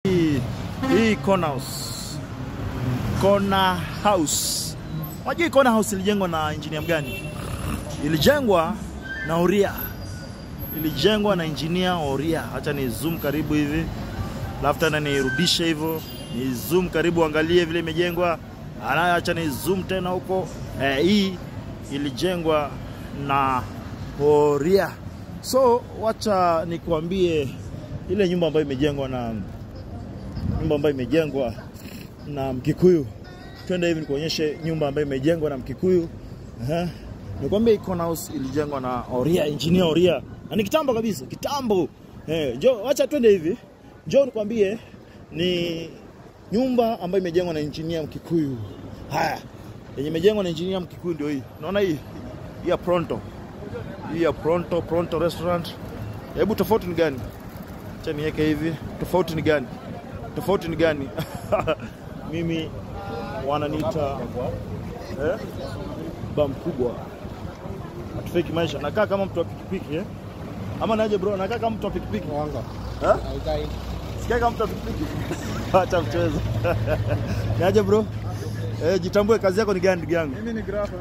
Hii Corner House. Corner House. Unajua Corner House ilijengwa na engineer gani? Ilijengwa na Oria. Ilijengwa na engineer Oria. Acha ni zoom karibu hivi. Alafu tena nirudishe hivyo. Ni zoom karibu angalie vile imejengwa. Acha ni zoom tena huko. Hii ilijengwa na Oria. So wacha nikuambie ile nyumba ambayo imejengwa na Mkikuyu. Twende hivi nikuonyeshe nyumba ambayo imejengwa na Mkikuyu. Nikwambie Corner House ilijengwa na Oria, engineer Oria. Na ni kitambo kabisa, kitambo. Njoo acha twende hivi. Njoo nikwambie ni nyumba ambayo imejengwa na engineer Mkikuyu. Haya, yenye imejengwa na engineer Mkikuyu ndio hii. Unaona hii? Hii ya Pronto. Hii ya Pronto, Pronto Restaurant. Hebu tofauti ni gani? Acha niweke hivi. Tofauti ni gani? Tofauti ni gani? Mimi wananiita ba mkubwa. Hatufeki maisha. Nakaa kama mtu wa pikipiki Ama naje bro, nakaa kama mtu wa pikipiki. Mwanga. Eh? Sikia kama mtu wa pikipiki. Acha mchezo. Niaje bro? Jitambue, kazi yako ni gani ndugu yangu? Mimi ni grafa,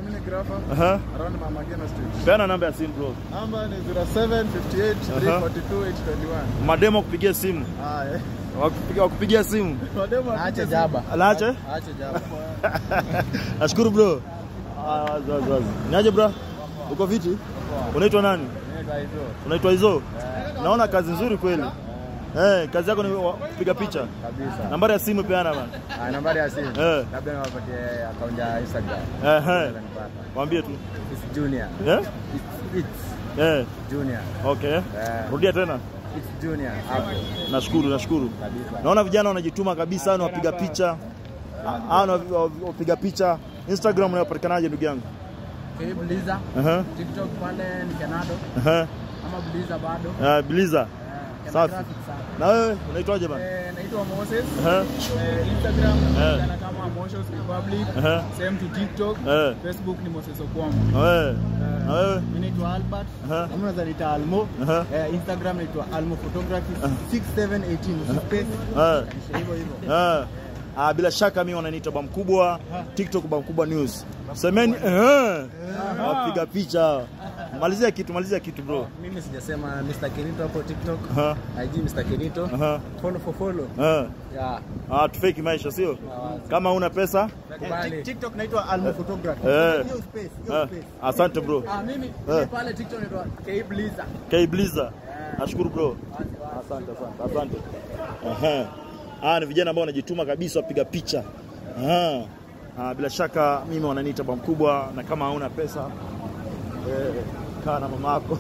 Around Mama Ngina Street. Peana namba ya simu bro. Namba ni 0758 342 821. Mademo kupigia simu. Wakupigia simu. Mademo aache jaba. Alaache? Aache jaba. Nashukuru bro. Wazi. Niaje bro? Uko viti? Unaitwa nani? Unaitwa Izo? Naona kazi nzuri kweli. Kazi yako ni kupiga picha. Kabisa. Nambari ya simu peana bana. Nambari ya simu. Labda niwapatie account ya Instagram. Mwambie tu. It's Junior. It's Junior. Okay. Rudia tena. It's Junior hapo. Nashukuru. Kabisa. Naona vijana wanajituma kabisa, na wapiga picha. Wapiga picha. Instagram unapatikanaje ndugu yangu? Bliza. TikTok pale ni Kenado. Ama Bliza bado. Bliza. Safi. Na wewe unaitwaje bana? Naitwa Moses. Instagram najulikana kama Moses Republic. Same to TikTok. Facebook ni Moses Okwamo. Na wewe? Mimi naitwa Albert. Ama unaweza niita Almo. Instagram naitwa Almo Photography 6718 space. Hivyo hivyo. Bila shaka mimi wananiita Ba Mkubwa, TikTok Ba Mkubwa News. Semeni wapiga picha. Malizia kitu bro. Mimi sijasema Mr. Kenito hapo TikTok. IG Mr. Kenito. Follow for follow. Yeah. Tufeki maisha sio? Kama una pesa? TikTok naitwa Almo Photography. Hiyo space, hiyo space. Asante bro. Mimi pale TikTok naitwa K Bliza. K Bliza. Nashukuru bro. Asante. Ni vijana ambao wanajituma kabisa wapiga picha. Bila shaka mimi wananiita Ba Mkubwa, na kama hauna pesa kaa na mamako.